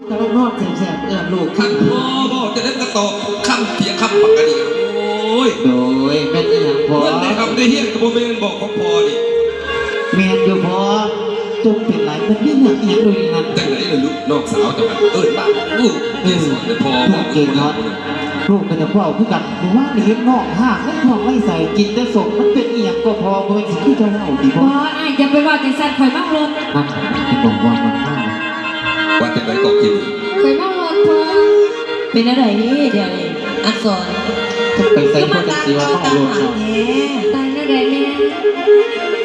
ກຳລັງນອນແຊບໆ ເອີ້ນລູກ. ຄັນພໍ່ເວົ້າຈັ່ງໃດກໍຕອບຄຳພຽງຄຳປາກກະດີ. ໂອ້ຍ ໂດຍ ແມ່ນອີຫຍັງພໍ່? ເງິນໄດ້ຮ່ຳໄດ້ຮຽນກໍບໍ່ແມ່ນບໍຂອງພໍ່ນີ້. ແມ່ນຢູ່ພໍ່. ຈົງເປັນຫຼາຍ ມັນມີເລື່ອງອີຫຍັງໂດຍນັ້ນ? ຈັ່ງໃດລະລູກ ນ້ອງສາວເຈົ້າຫັ້ນເອີ້ນມາ. ເອີ ເກສອນ ພໍ່ເວົ້າຄືກັນ. ລູກກໍຢາກເວົ້າຄືກັນ. ເມື່ອວານນີ້ເຫັນນ້ອງຮາກໃນທ້ອງໃນໄສ້ ກິນແຕ່ສົ້ມ. ມັນເປັນອີຫຍັງກໍພໍ່? ບໍ່ແມ່ນຊິຄືເຈົ້າເວົ້າຕິພໍ່? ບໍ່ ອ້າຍ ຢ່າໄປເວົ້າຈັ່ງຊັ້ນ. ຂ້ອຍເມົາລົດ. ນັ້ນ ທີ່ບອກວ່າມັນມາ ວ່າຈັ່ງໃດກໍກິນ. ຂ້ອຍເມົາລົດເພິ່ນ. ເປັນແນວໃດນີ້ດຽວນີ້ ອັກສອນ? ໄປໃສເພິ່ນຈັ່ງຊິວ່າເມົາລົດເນາະ. ຕາຍແນວໃດແມ່?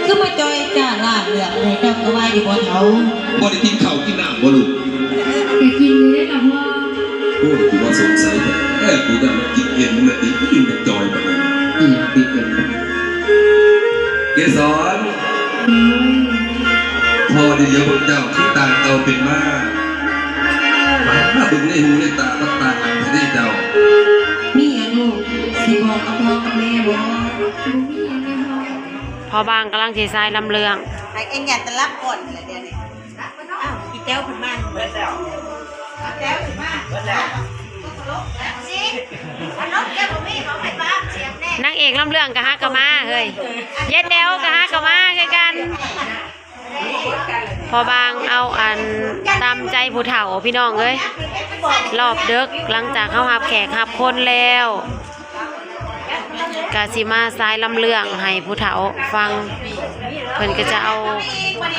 ຄືມາຈ່ອຍຈ້າລ່າເລືອດໃຫ້ເຈົ້າກະວ່າຢູ່ບໍ່ເຖົ້າ? ບໍ່ໄດ້ກິນເຂົ້າກິນນ້ຳບໍ່ລູກ? ກະກິນຢູ່ເດ້ລະພໍ່. ໂອ້ຍ ກູວ່າສົງໄສແທ້ ກູຢ້ານມັນກິນເອັນແລ້ວຕິ ກິນແຕ່ຈ່ອຍປານນັ້ນ. ອີຫຍັງຕິເອັນ? ເກສອນ. ໂດຍ. ພໍ່ໄດ້ຫຼຽວເບິ່ງເຈົ້າຄືຕ່າງເກົ່າເປັນມາ. ມາເບິ່ງໃນຫູໃນຕາ ມັນຕ່າງກັນແທ້ເດ້ເຈົ້າ. ມີຫຍັງລູກ ຊິບອກກັບພໍ່ກັບແມ່ບໍ່? ບໍ່ມີຫຍັງເດ້ພໍ່. ພໍ່ບາງກຳລັງຊິສາຍລຳເລື່ອງ. ໃຫ້ເອັນຍາຕະລັບກ່ອນລະດຽວນີ້. ອ້າວ ອີແຕ້ວເພິ່ນມາ. ເບິດແລ້ວ ອີແຕ້ວເພິ່ນມາ. ເບິດແລ້ວ. ນາງເອກລຳເລື່ອງກະຫາກະມາເຮີ້ຍ. ຍາຍແຕ້ວກະຫາກະມາຄືກັນ. ພໍ່ບາງເອົາອັນຕາມໃຈຜູ້ເຖົ້າພີ່ນ້ອງເອີຍ. ລອບເດິກ ຫຼັງຈາກເຮົາຮັບແຂກຮັບຄົນແລ້ວ ກະຊິມາສາຍລຳເລື່ອງໃຫ້ຜູ້ເຖົ້າຟັງ. ເພິ່ນກະຈະເອົາ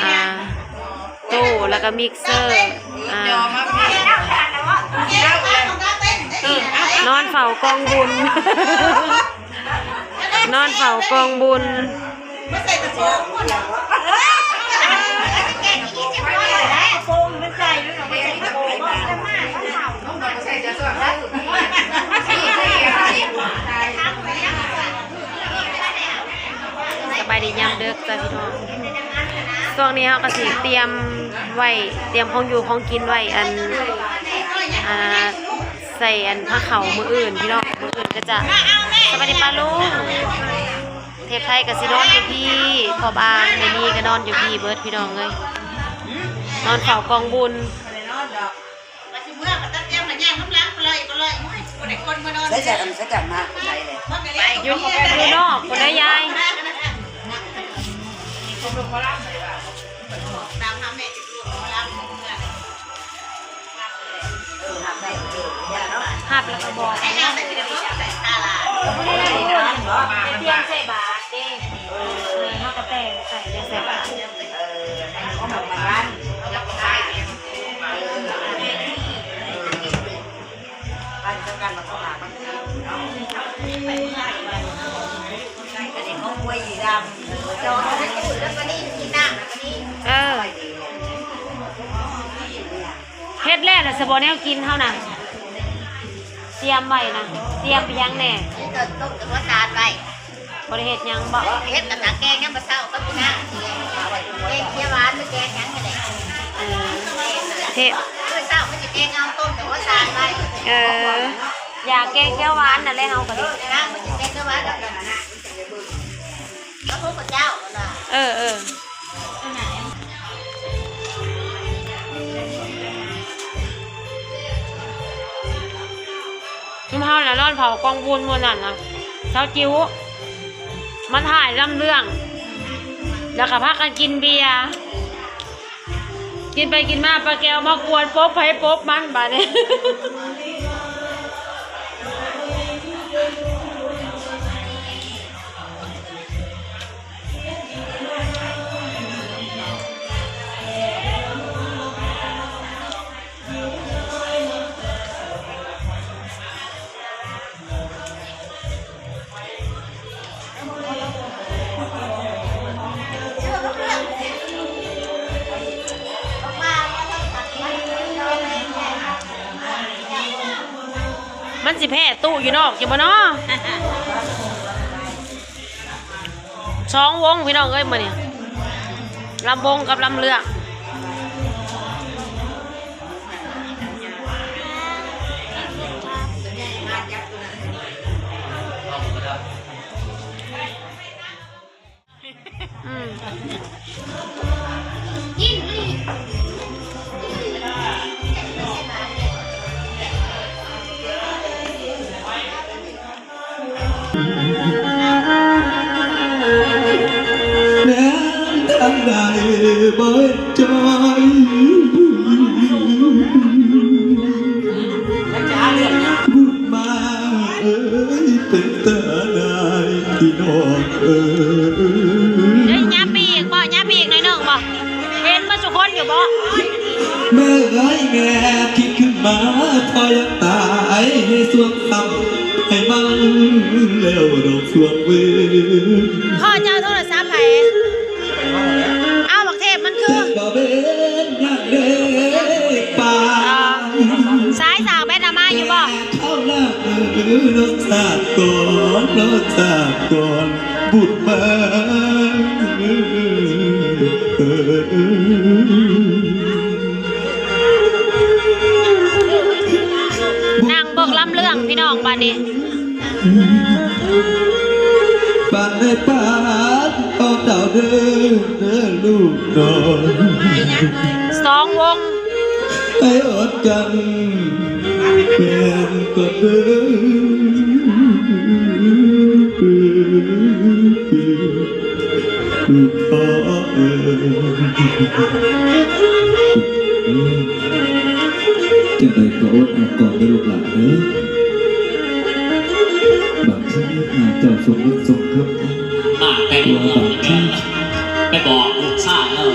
ອ່າ ຕູ້ ແລ້ວກະມິກເຊີ ອ່າ ນອນເຝົ້າກອງບຸນ ນອນເຝົ້າກອງບຸນ. ສະບາຍດີຍາມເດິກຈ້າພີ່ນ້ອງ. ຊ່ວງນີ້ເຮົາກະຊິຕຽມໄວ້ ຕຽມຂອງຢູ່ຂອງກິນໄວ້ ອັນ ອ່າ ໃສ່ອັນພາເຂົ້າມື້ອື່ນພີ່ນ້ອງ. ມື້ອື່ນກະຈະ ສະບາຍດີປ້າລຸງ. ເທບໄທກະຊິນອນຢູ່ພີ້ ພໍ່ບາງ ແມ່ນີກະນອນຢູ່ພີ້ເບິດພີ່ນ້ອງເອີຍ. ນອນເຝົ້າກອງບຸນ. ໃສ່ແຈກ ໃສ່ແຈກມາ ໃສ່ເລີຍ ຢູ່ ຢູ່ນອກພຸ້ນເດີຍາຍ. ຮັບແລ້ວກະບອກ ຕຽມໃສ່ບາດເດ້. ເຮົາກະແຕ່ງໃສ່ ແຕ່ງໃສ່ບາດ. ເອີ ເຮັດແລ້ວລະສະບໍ ແນວກິນເຮົານະ ຕຽມໄວ້ນະ ຕຽມໄປຫຍັງແດ່? ຕົ້ມກັບຫົວສານໄວ້. ບໍ່ໄດ້ເຮັດຫຍັງບໍ? ເຮັດກະຕາແກງຍາມມື້ເຊົ້າກັບນາງ ແກງຂຽວຫວານຫຼືແກງຫຍັງນີ້ແຫຼະ. ເອີ ເທ ມື້ເຊົ້າມັນຊິແກງເອົາຕົ້ມກັບຫົວສານໄວ້. ເອີ ຢາກແກງຂຽວຫວານນັ້ນແຫຼະ ເຮົາກະເຮັດ. ນາງມັນຊິແກງຂຽວຫວານກັບ ເອີ ເອີ ຊຸມເຮົານະນອນເຝົ້າກອງບຸນມື້ນັ້ນນະ ສາວຈິ້ວ ມັນຖ່າຍລຳເລື່ອງ ແລ້ວກະພາກັນກິນເບຍ. ກິນໄປກິນມາ ປ້າແກ້ວມາກວນປົບໃຜປົບມັນບາດນີ້. ມັນຊິແພ້ຕູ້ຢູ່ນອກຢູ່ບໍ່ນໍ? ສອງວົງພີ່ນ້ອງເອີຍມື້ນີ້ ລຳວົງກັບລຳເລື່ອງ. ອືມ. ແນມທາງໃດບໍ່ເຫັນຈ້ອຍ ບຸດມາເອີຍ ເປັນຕາໜ່າຍພີ່ນ້ອງເອີຍ. ເອີຍ ຫຍັບໄປອີກບໍ່? ຫຍັບໄປອີກໜ້ອຍໜຶ່ງບໍ່? ເຫັນໝົດທຸກຄົນຢູ່ບໍ່? ແມ່ເອີຍແມ່ ຄິດຂຶ້ນມາພໍຢາກຕາຍ ໃຫ້ສວງຊ້ຳໃຫ້ມັນແລ້ວດອກສວງເວນ. ພໍ່ເຈົ້າໂທລະສັບໃຜ? ເອົາ ບັກເທບມັນຄື ເປັນຫຍັງເດ້ ສາຍສາກແບດນະ ມາຢູ່ບໍ່? ເຂົ້າລາເອີ ເນາະຊາດກ່ອນ ເນາະຊາດກ່ອນ ບຸດມາ ນັ່ງເບິ່ງລຳເລື່ອງພີ່ນ້ອງບາດນີ້. ປານໃດປານອອກດາວເດີ ເດີລູກນ້ອຍ ສອງວົງ ໃຫ້ອອດກັນແມ່ນກໍເດີ ລູກພໍ່ເອີຍ. ຈັ່ງໃດກໍອົດເອົາກ່ອນເດີລູກຫຼານເດີ. ບາງທີອາດເຈົ້າສົມເງິນສົມຄຳ ອາ ແຕ່ວ່າບາງທີ ໄປບອກລູກຊາຍເຮົາ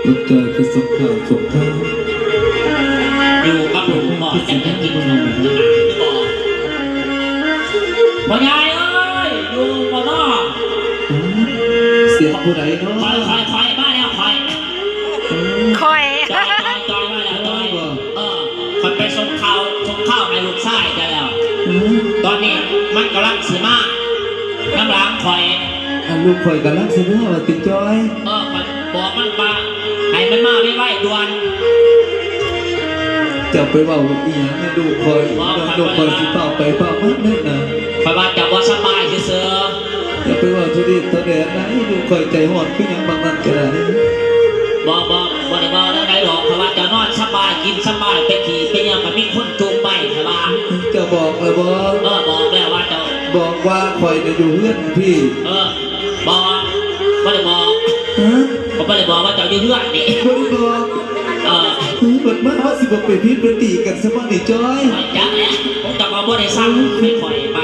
ລູກຈອຍໄປສົ່ງຂ່າວສົ່ງຂ່າວ ຢູ່ກັບຫຼວງພໍ່ ຈັ່ງໄດ້ກິນເຂົ້າກິນນ້ຳ ພໍ່ໃຫຍ່ເອີຍ ຢູ່ບໍ່ນໍ? ສຽງຜູ້ໃດນໍ? ຂ້ອຍ ຂ້ອຍ ຂ້ອຍ ມາແລ້ວ ຂ້ອຍ ຂ້ອຍ ຈອຍ ຈອຍ ຈອຍ ມາແລ້ວ ຈອຍ ເອີ ຂ້ອຍໄປສົ່ງຂ່າວ ສົ່ງຂ່າວໃຫ້ລູກຊາຍເຈົ້າແລ້ວ. ຕອນນີ້ມັນກຳລັງຊິມາ ນຳຫຼັງຂ້ອຍ. ອັນລູກຂ້ອຍກຳລັງຊິມາວ່າຕິຈອຍ? ເອີ ຂ້ອຍບອກມັນວ່າໃຫ້ມັນມາໄວໆດ່ວນ. ເຈົ້າໄປເວົ້າອີ່ຫຍັງໃນລູກຂ້ອຍ? ນ້ອງ ລູກຂ້ອຍຊິຟ້າວໄປຟ້າວມາແມ່ນນະ. ຂ້ອຍວ່າເຈົ້າບໍ່ສະບາຍຊື່ໆ. ຢ່າໄປເວົ້າທະເລດທະແຫຼນນະ ລູກຂ້ອຍໃຈຮ້ອນຄືຫຍັງບາງນັ້ນກໍໄດ້. ບໍ່ ບໍ່ ບໍ່ໄດ້ເວົ້າແນວໃດດອກ. ຂ້ອຍວ່າເຈົ້ານອນສະບາຍ ກິນສະບາຍ ໄປຂີ້ໄປຫຍັງກໍມີຄົນຈູງໄປ ຂ້ອຍວ່າ. ເຈົ້າບອກແລ້ວບໍ່? ເອີ ບອກແລ້ວວ່າເຈົ້າ ບອກວ່າຂ້ອຍນະຢູ່ເຮືອນພີ້. ເອີ ບໍ່ ບໍ່ໄດ້ບອກ. ຮະ? ຂ້ອຍບໍ່ໄດ້ບອກວ່າເຈົ້າຢູ່ເຮືອນນີ້. ບໍ່ໄດ້ບອກ. ເອີ ເອີ ບັດມາເຮົາຊິບໍ່ໄປຜິດໄປຕີກັນຊະບໍ່ນີ້ຈອຍ? ຂ້ອຍຈັກແຫຼະ ຂອງເຈົ້າກໍບໍ່ໄດ້ສັ່ງໃຫ້ຂ້ອຍໄປ.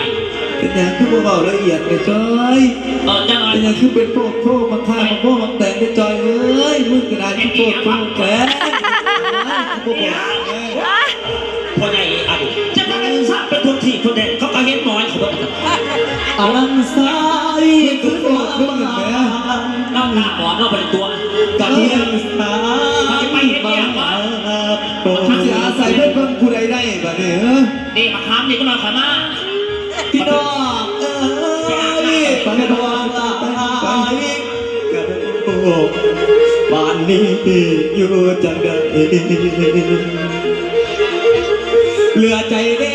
ເປັນຫຍັງຄືບໍ່ເວົ້າລະອຽດແດ່ຈອຍ? ເອີ ຈັກໜ້ອຍ. ເປັນຫຍັງຄືເປັນໂພດໂພ ມັກຂ້າ ມັກໂມ້ ມັກແຕງແດ່ຈອຍເອີຍ? ມຶງກໍໄດ້ຄືໂພດໂພແທ້ ຄືບໍ່ບອກແດ່. ພໍ່ໃຫຍ່ອັນ ຈະພາກັນສ້າງເປັນຄົນທີ່ຄົນແດງ ເຂົາກໍເຫັນໜ້ອຍເຂົາເບິ່ງ. ອັນນັ້ນຊາຍຄືໂພດເບິ່ງແດ່. ນ້ອງໜ້າບອດເນາະ ບໍ່ໄດ້ຕົວະ ກະເລື່ອງຊາຍ ມັນຈະໄປເຮັດຫຍັງວະ? ມັນຊິອາໄສໄປເບິ່ງຜູ້ໃດໄດ້ບາດນີ້ເອີ? ນີ້ ບັກຫຳນີ້ ຈັກໜ້ອຍຂ້ອຍມາ. ພີ່ນ້ອງເອີຍ ໄປບອກຫຼາຍກະໂດກ ບ້ານນີ້ຢູ່ຈັ່ງໃດ ເຫຼືອໃຈເດ້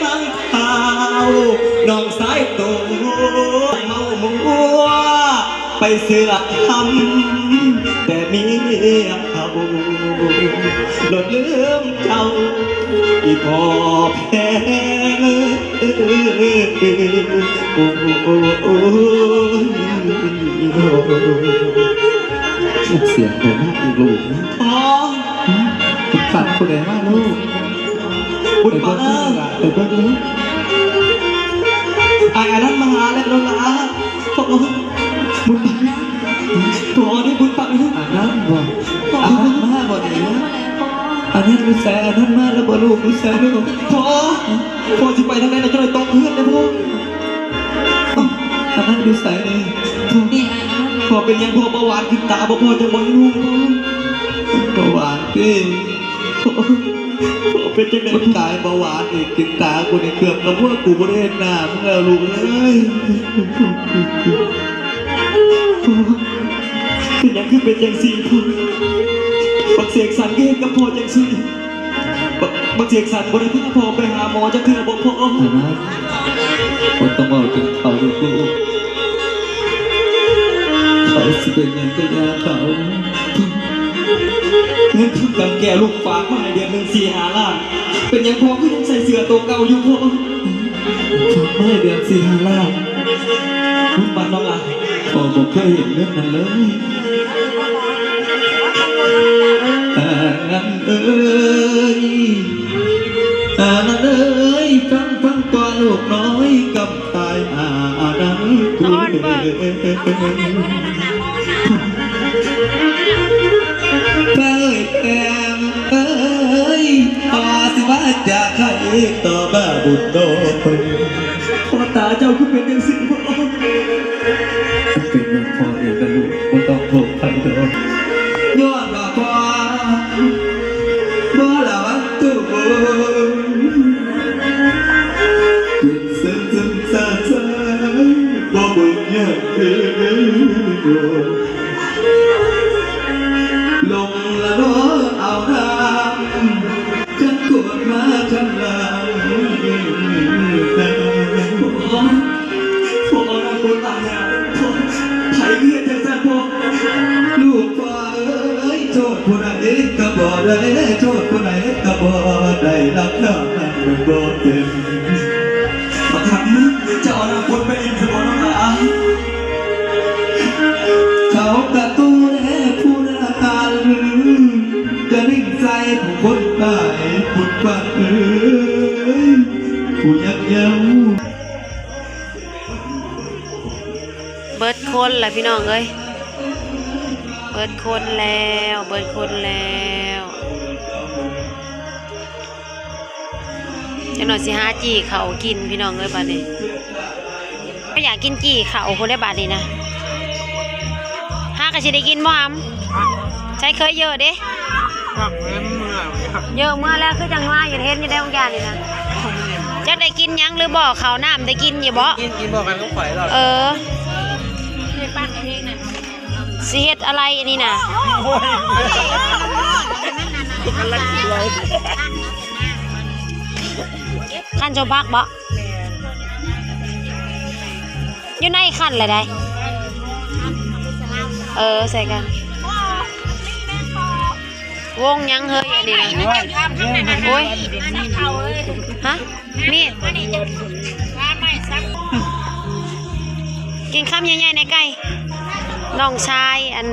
ທາງເຖົ້າ ນ້ອງຊາຍໂຕເມົາມົວ ໄປເຊື່ອທຳແຕ່ເມຍເຂົາ ໂລດລືມເຈົ້າ ອີ່ພໍ່ແພງເອີຍ. ໂອ້ຍ ສຽງບໍ່ມາອີກລູກ. ພໍ່ ຫຶ ໄປຟັງຜູ້ໃດມາລູກ? ບຸນປາກ ໄປເບິ່ງເດີ ໄປເບິ່ງເດີ. ອ້າຍອານັນມາຫາແລ້ວລະຫຼ້າ. ພໍ່ ບຸນປາກ ພໍ່ນີ້ບຸນປາກ. ອານັນບໍ່? ອານັນມາບໍ່ນີ້? ອານັນຢູ່ໃສ? ອານັນມາແລ້ວບໍ່ລູກ? ຢູ່ໃສລູກ? ພໍ່ ພໍ່ຊິໄປທາງໃດລະ? ເຈົ້າໄດ້ຕົກເຮືອນເດ້ພໍ່. ອານັນຢູ່ໃສນີ້? ພໍ່ ເປັນຫຍັງພໍ່ ເບົາຫວານຂຶ້ນຕາບໍ່? ພໍ່ຈັ່ງບໍ່ເຫັນຮຸ່ງພໍ່. ເບົາຫວານຕິ? ພໍ່ ພໍ່ເປັນຈັ່ງໃດ? ມຶງຕາຍເບົາຫວານອີກ ຂຶ້ນຕາກູນີ້ ເກືອບກັບຫົວກູບໍ່ໄດ້ເຫັນໜ້າມຶງແລ້ວລູກເອີຍ. ພໍ່ ເປັນຫຍັງຄືເປັນຈັ່ງຊີ້ພໍ່? ບັກເສກສັນຄືເຮັດກັບພໍ່ຈັ່ງຊີ້? ບັກ ບັກເສກສັນບໍ່ໄດ້ພາພໍ່ໄປຫາໝໍຈັກເທື່ອບໍ່ພໍ່? ອານັນ ບໍ່ຕ້ອງເວົ້າເຖິງເຂົາລູກ. ເຂົາຊິເປັນຫຍັງກະຢ່າເຂົາ. ເງິນທຶນກຳແກ້ວລູກຝາກມາໃຫ້ເດືອນໜຶ່ງສີ່ຫ້າລ້ານ. ເປັນຫຍັງພໍ່ຄືຍັງໃສ່ເສື້ອໂຕເກົ່າຢູ່ພໍ່? ຝາກມາໃຫ້ເດືອນສີ່ຫ້າລ້ານ ບຸນບາດນ້ອງຫຼ້າ ກໍບໍ່ເຄີຍເຫັນເງິນນັ້ນເລີຍ. ອານັນເອີຍ ອານັນເອີຍ ຟັງ ຟັງກວ່າລູກນ້ອຍກຳຕາຍ ອາ ອານັນກູເອີຍ. ເອີຍແພງເອີຍ ອາຊິວ່າຈາກໃຄຕໍ່ບາບຸນໂດ ພໍ່ຕາເຈົ້າຄືເປັນຈັ່ງຊີ້ພໍ່? ເປັນຍ້ອນພໍ່ເອງນະລູກ ບໍ່ຕ້ອງໂທດໃຜດອກ ຍ້ອນວ່າພໍ່ບໍ່ລະວັງໂຕ ເປັນເຊິ່ງຊາຊາ ບໍ່ເບິ່ງແຍງເອີຍ ລົງລະລໍເອົານຳ ຄັນໂກດມາຄັນຫຼັງ ພໍ່ ພໍ່ ອະນາຄົດຕາຍແລ້ວ ພໍ່ ໃຜເຮັດຈັ່ງຊັ້ນພໍ່? ລູກພໍ່ເອີຍ ໂທດຜູ້ໃດກໍບໍ່ໄດ້ ໂທດຜູ້ໃດກໍບໍ່ໄດ້ ຮັບແລ້ວນັ້ນມັນບໍ່ເຕັມ. ບັກຫຳ ເຈົ້າເອົານ້ຳຝົນໄປຫຼິ້ນສະບໍ່ນ້ອງຫຼ້າ? ເຂົາກະໂຕແລຜູ້ນັ້ນ ກະຫຼິ້ນໃສ່ຜູ້ຄົນຕາຍພຸ້ນປານເອີຍ ຜູ້ຍັກເຍົາ. ເບິດຄົນລະພີ່ນ້ອງເອີຍ ເບິດຄົນແລ້ວ ເບິດຄົນແລ້ວ. ຈັກໜ້ອຍຊິຫາຈີ່ເຂົ້າກິນພີ່ນ້ອງເອີຍ ບາດນີ້ ບໍ່ຢາກກິນຈີ່ເຂົ້າພຸ້ນເດ້ ບາດນີ້ນະ. ຫາກະຊິໄດ້ກິນບໍ່ອຳ? ໃຊ້ເຄີຍເຢີເດ້ ເຢີເມືອແລ້ວ ຄືຈັ່ງວ່າຢູ່ ເຫັນຢູ່ໃນໂຮງຢານີ້ນະ. ຈັກໄດ້ກິນຫຍັງຫຼືບໍ່ ເຂົ້ານ້ຳໄດ້ກິນຢູ່ບໍ່? ກິນ ກິນບໍ່ກັນກັບຂ້ອຍລະ. ເອີ ຊິເຮັດອະໄລອັນນີ້ນະ ຄັ້ນສົມຜັກບໍ່? ຢູ່ໃນຄັ້ນລະໃດ. ເອີ ໃສ່ກັນ. ວົງຫຍັງເຮີ້ຍອັນນີ້ນະ? ໂອ້ຍ ຮະ? ມີດ ກິນຄຳໃຫຍ່ໆ ແດ່ໄກ່. ນ້ອງຊາຍອັນ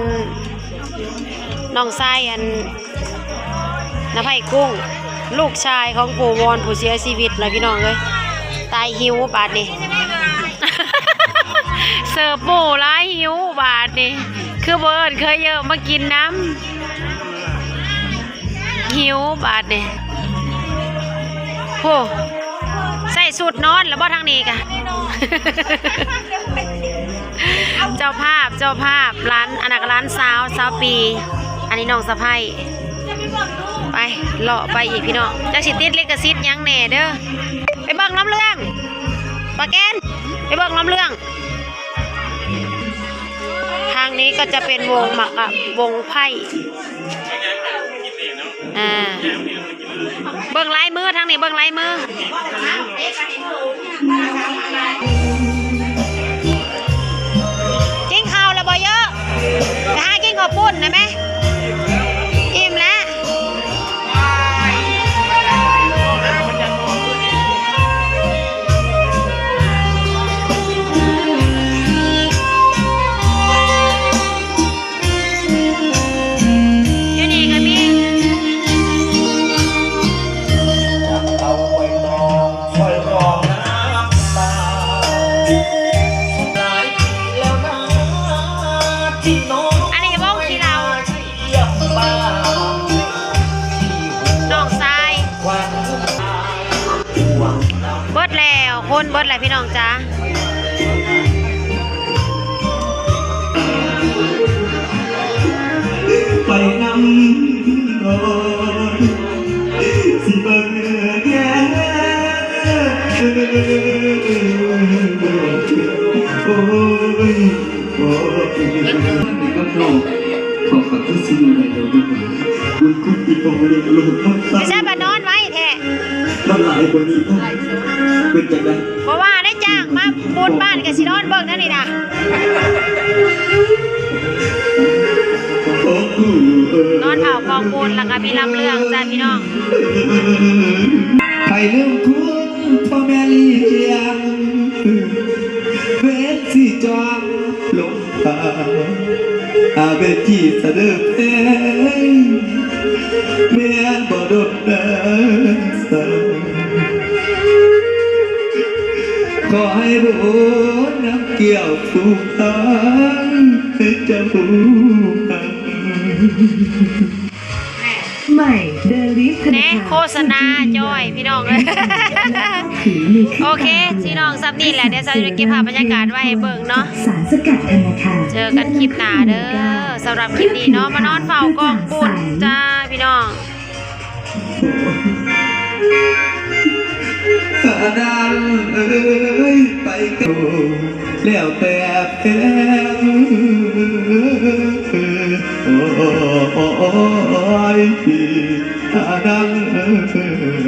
ນ້ອງຊາຍອັນ ນະໄພກຸ້ງ ລູກຊາຍຂອງຜູ້ວອນຜູ້ເສຍຊີວິດລະພີ່ນ້ອງເອີຍ. ຕາຍຫິວບາດນີ້ ເສີບໝູ່ຫຼາຍຫິວບາດນີ້ ຄືບໍ່ເອີ້ນເຄີຍເຢີມາກິນນຳ. ຫິວບາດນີ້ ໂຫ ໃສ່ຊຸດນອນລະບໍ່ທາງນີ້ກະ? ເຈົ້າພາບ ເຈົ້າພາບ ຫຼານ ອັນນັ້ນກະຫຼານສາວ ຊາວປີ ອັນນີ້ນ້ອງສະໃພ້. ໄປ ເລາະໄປອີກພີ່ນ້ອງ ຈັກຊິຕິດລິຂະສິດຫຍັງແດ່ເດີ. ໄປເບິ່ງລຳເລື່ອງ ປາແກນ ໄປເບິ່ງລຳເລື່ອງ. ທາງນີ້ກໍຈະເປັນວົງໝາກ ອາ ວົງໄພ້ ອາ ເບິ່ງລາຍມືທາງນີ້ ເບິ່ງລາຍມື. ກິນເຂົ້າແລ້ວບໍ່ເຢີ? ໄປຫາກິນເຂົ້າປຸ້ນນະແມ. ອີ່ມແລ້ວ. ຢູ່ນີ້ກໍມີ ອັນນີ້ວົງຂີ້ເຫຼົ້າ ນ້ອງຊາຍ. ເບິດແລ້ວ ຄົນເບິດແລ້ວພີ່ນ້ອງຈ໋າ. ໄປນຳ ຊິເບິ່ງແຍງ ໂອ້ຍ ບໍ່ ເປັນເລື່ອງນັ້ນເປັນກັບນ້ອງ ເຂົາກໍຄືຊິຢູ່ໄດ້ດອກ ບຸນຄຸນທີ່ພໍ່ລ້ຽງລູກມາ. ໃສ່ບາດນອນໄວ້ແທ້ ມັນຫຼາຍກວ່ານີ້ ເປັນຈັ່ງໃດ? ບໍ່ວ່າໄດ້ຈ້າງມາບຸນບ້ານກໍຊິນອນເບິ່ງແນວນີ້ນະ. ນອນເຝົ້າກອງບຸນ ແລ້ວກໍມີລຳເລື່ອງຈ້າພີ່ນ້ອງ. ໃຜລືມຄຸນ ແມ່ລ້ຽງ ເວນຊິຈອງລົງ ອາເວຈີສະເດີແພງ ແມ່ນບໍ່ດົນເດີສັງ ຂໍໃຫ້ບຸນນຳແກ້ວສູ່ຟັງ ໃຫ້ເຈົ້າຮູ້ຮັກ. ໃໝ່ The Leaf ທະນາຄານ ແນ່ ໂຄສະນາຈ່ອຍ ພີ່ນ້ອງເອີຍ. ໂອເຄ ພີ່ນ້ອງ ສ່ຳນີ້ແຫຼະ ດຽວສາວຈະເກັບພາບບັນຍາກາດໄວ້ໃຫ້ເບິ່ງເນາະ ສານສະກັດທະນາຄານ ເຈີກັນຄລິບໜ້າເດີ. ສຳລັບຄລິບນີ້ເນາະ ມານອນເຝົ້າກອງບຸນຈ້າ ພີ່ນ້ອງ. ອານາງເອີຍ ໄປກັບ ແລ້ວແຕ່ແພງ ໂອ້ຍ ອານາງເອີຍ.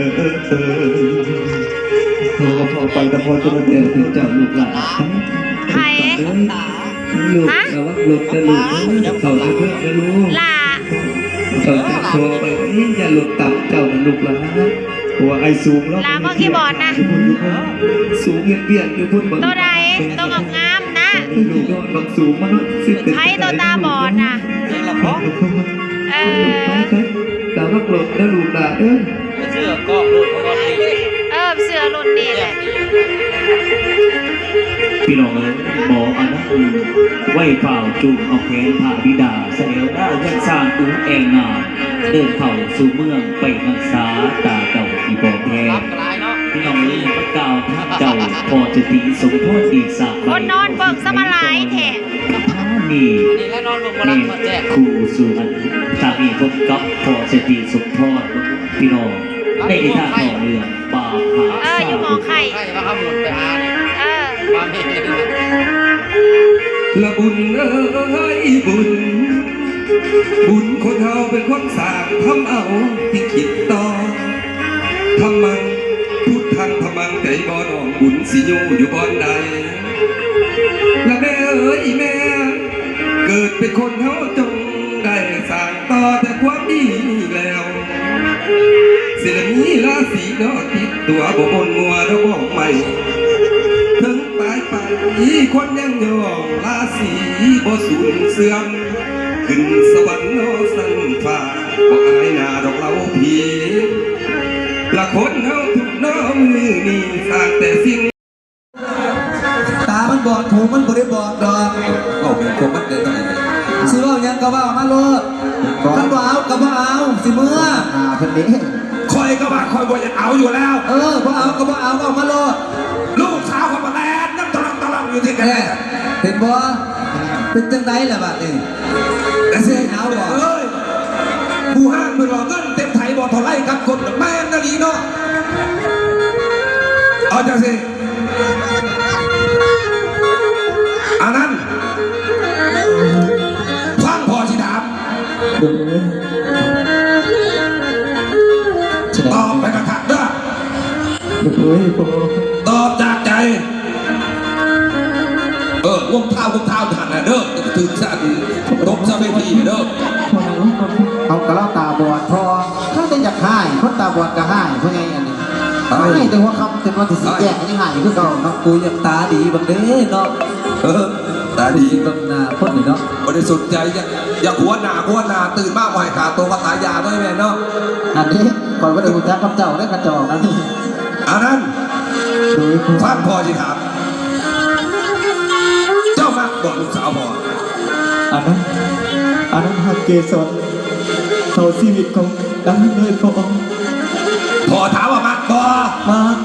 ພໍ່ກໍພໍ່ໄປ ແຕ່ພໍ່ຈະມາແຕ່ເປັນເຈົ້າລູກຫຼານ ໃຜ? ລູກ ຮະ? ລະວັງລົດເດີລູກເດີ ເຂົ້າເດີເດີລູກ ຫຼ້າ ເຂົ້າຈັກພໍ່ໄປ ຢ່າລົດຕຳເຈົ້ານະລູກຫຼານ. ເພາະວ່າອ້າຍສູງແລ້ວ ຫຼ້າເບິ່ງຄີບອດນະ ຢູ່ພຸ້ນ ຢູ່ພຸ້ນ ສູງເຮັດວຽກຢູ່ພຸ້ນ ໂຕໃດ ໂຕງາມໆນະ ລູກຍອດບັກສູງມາເນາະ ໃຜໂຕຕາບອດນະ ເອີ ໄປໆ ລະວັງລົດເດີລູກຫຼານເດີ. ເຊື່ອກອງໂລດຂອງມັນນີ້ ເອີ ເຊື່ອລຸ້ນນີ້ແຫຼະ. ພີ່ນ້ອງເອີຍ ໝໍອານັນໄວຟ້າວຈູງເອົາແຂນພະບິດາ ສະແຫຼວໜ້າຍັງສ້າງອູແອງງາມ ເດີນເຂົ້າສູ່ເມືອງໄປຮັກສາຕາເກົ່າທີ່ບໍ່ແພ້. ພີ່ນ້ອງເອີຍ ມາກ່າວທາງເຈົ້າພໍ່ເສດຖີສົມພອນອີກສາມໃບ ຄົນນອນເບິ່ງຊະມາຫຼາຍແທ້ ນີ້ ແມ່ນຄູ່ສູ່ອັນ ສາມີພົບກັບພໍ່ເສດຖີສົມພອນ ພີ່ນ້ອງ ໃນນິທານທ້ອງເລື່ອງ ປາບຫາ ເອີ ຢູ່ໝໍໄຂ່ ໄຂ່ວ່າເຮົາໝູນໄປຫານີ້ ເອີ ວ່າແມ່ນ ລະບຸນເອີຍບຸນ ບຸນຄົນເຮົາເປັນຄົນສ້າງ ທຳເອົາທີ່ຄິດຕໍ່ ທຳມັງ ພຸດທັງ ທຳມັງ ໃຈບໍ່ນ້ອງ ບຸນຊິຢູ່ຢູ່ບ່ອນໃດ ລະແມ່ເອີຍແມ່ ເກີດເປັນຄົນເຮົາຈົ່ງໄດ້ສ້າງ ຕໍ່ແຕ່ຄວາມດີນີ້ແລ້ວ ຊິລະມີລາສີເນາະ ຕິດຕົວບໍ່ປົນມົວດອກໝອກໄມ້ ເຖິງຕາຍໄປຄົນຍັງຍ້ອງ ລາສີບໍ່ສູນເສື່ອມ ຂຶ້ນສະຫວັນເນາະຊັ້ນຟ້າ ບໍ່ອາຍໜ້າດອກເຫຼົ່າຜີ ລະຄົນເຮົາທຸກເນາະມື້ນີ້ ສ້າງແຕ່ສິ່ງ ຕາມັນບອດ ຫູມັນບໍ່ໄດ້ບອດດອກ. ເວົ້າແບບຂອງມັນໄດ້ໜ້ອຍ ຊິເວົ້າຫຍັງກໍເວົ້າມາໂລດ. ຄັນບໍ່ເອົາກໍບໍ່ເອົາ ຊິເມືອ. ຫາເພິ່ນເດ້ ຂ້ອຍກໍວ່າຂ້ອຍບໍ່ຢາກເອົາຢູ່ແລ້ວ. ເອີ ບໍ່ເອົາກໍບໍ່ເອົາ ເວົ້າມາໂລດ. ລູກສາວຂ້ອຍມາແລ່ນນຳຕະຫຼອກຕະຫຼອກຢູ່ທີ່ໃດ. ເຫັນບໍ່? ເປັນຈັ່ງໃດລະບາດນີ້? ແຕ່ເສຍຫາວບໍ່ເອີຍ ຜູ້ຫ້າງເພິ່ນວ່າເງິນເຕັມໄຖບໍ່ເທົ່າໄລກັບຄົນ ແມ່ນອີ່ຫຼີເນາະ. ເອົາຈັ່ງຊີ້ ອານັນ ຟັງພໍ່ຊິຖາມ ໂດຍ ຕອບໄປຄັກໆເດີ. ໂອ້ຍ ພໍ່ ຕອບຈາກໃຈ. ເອີ ງົມເທົ້າ ງົມເທົ້າຫັ້ນນະເດີ ຖືກຊະ ຕົກຊະເວທີເດີ. ເອົາ ກະລາວຕາບອດ ພໍ່ ເຂົາແຕ່ຢາກຮ້າຍ ຄົນຕາບອດກະຮ້າຍ ພໍ່ໃຫຍ່ອັນນີ້ ຮ້າຍແຕ່ຫົວຄ່ຳ ຈົນວ່າຊິແຈ້ງ ຍັງຮ້າຍຢູ່ຄືເກົ່າເນາະ. ກູຢາກຕາດີບັກເດ້ເນາະ. ເອີ ຕາດີ ເບິ່ງໜ້າຄົນນີ້ເນາະ ບໍ່ໄດ້ສົນໃຈ ຢາກ ຢາກຫົວໜ້າ ຫົວໜ້າ ຕື່ນມາບໍ່ໃຫ້ຄ່າໂຕກໍຕາຍຢາເລີຍແມ່ເນາະ. ອັນນີ້ຂ້ອຍບໍ່ໄດ້ຮູ້ຈັກກັບເຈົ້າເດ້ ຂະຈອກອັນນີ້. ອານັນ ໂດຍ ຟັງພໍ່ຊິຖາມ ເຈົ້າມັກບໍ່ລູກສາວພໍ່? ອານັນ ອານັນຮັກເກສອນເທົ່າຊີວິດຂອງອານັນເລີຍພໍ່. ພໍ່ຖາມວ່າມັກບໍ່? ມັກ.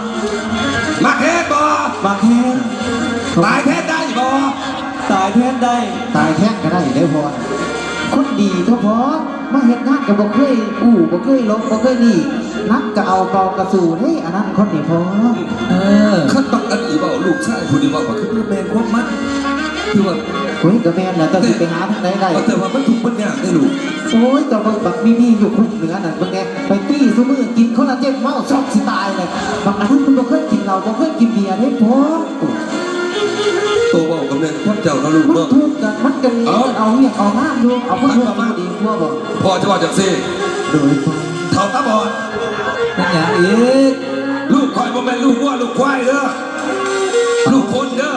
ມັກແຮງບໍ່? ມັກແຮງ. ຕາຍແທນໄດ້ບໍ່? ຕາຍແທນໄດ້. ຕາຍແທນກໍໄດ້ເດ້ພໍ່. ຄົນດີຕົວະພໍ່. ມາເຮັດງານກໍບໍ່ເຄີຍອູ້ ບໍ່ເຄີຍຫຼົບ ບໍ່ເຄີຍຫຼີກ ໜັກກໍເອົາ ເບົາກໍສູ້ເດ້ ອານັນຄົນນີ້ພໍ່. ເອີ ຄັນບັກອັນນີ້ເວົ້າ ລູກຊາຍຜູ້ນີ້ເວົ້າ ກໍຄືແມ່ນຄວາມມັນ ຄືວ່າ ໂອ້ຍ ກໍແມ່ນແຫຼະ ເຈົ້າຊິໄປຫາທາງໃດໄດ້ ແຕ່ວ່າມັນທຸກມັນຍາກເດ້ລູກ. ໂອ້ຍ ເຈົ້າເບິ່ງບັກມີມີຢູ່ຄຸກເໜືອນັ້ນເບິ່ງແດ່ ໄປຕີຊຸມື້ ກິນຄົນລະເຈັດເມົາ ຊອກຊິຕາຍແຫຼະ. ບັກອານັນມັນບໍ່ເຄີຍກິນເຫຼົ້າ ບໍ່ເຄີຍກິນເບຍເດ້ພໍ່. ໂຕເວົ້າກໍແມ່ນຄວາມເຈົ້າເນາະລູກເນາະ ມັນທຸກກັນ ມັນກໍເລີຍເອົາວຽກເອົາງານຢູ່ ເອົາຄົນເພິ່ນບໍ່ດີກວ່າບໍ່? ພໍ່ຈະເວົ້າຈັ່ງຊີ້ ໂດຍພໍ່ ເຖົ້າຕາບອດ ແມ່ນຫຍັງອີກ? ລູກຂ້ອຍ ບໍ່ແມ່ນລູກງົວລູກຄວາຍເດີ ລູກຄົນເດີ.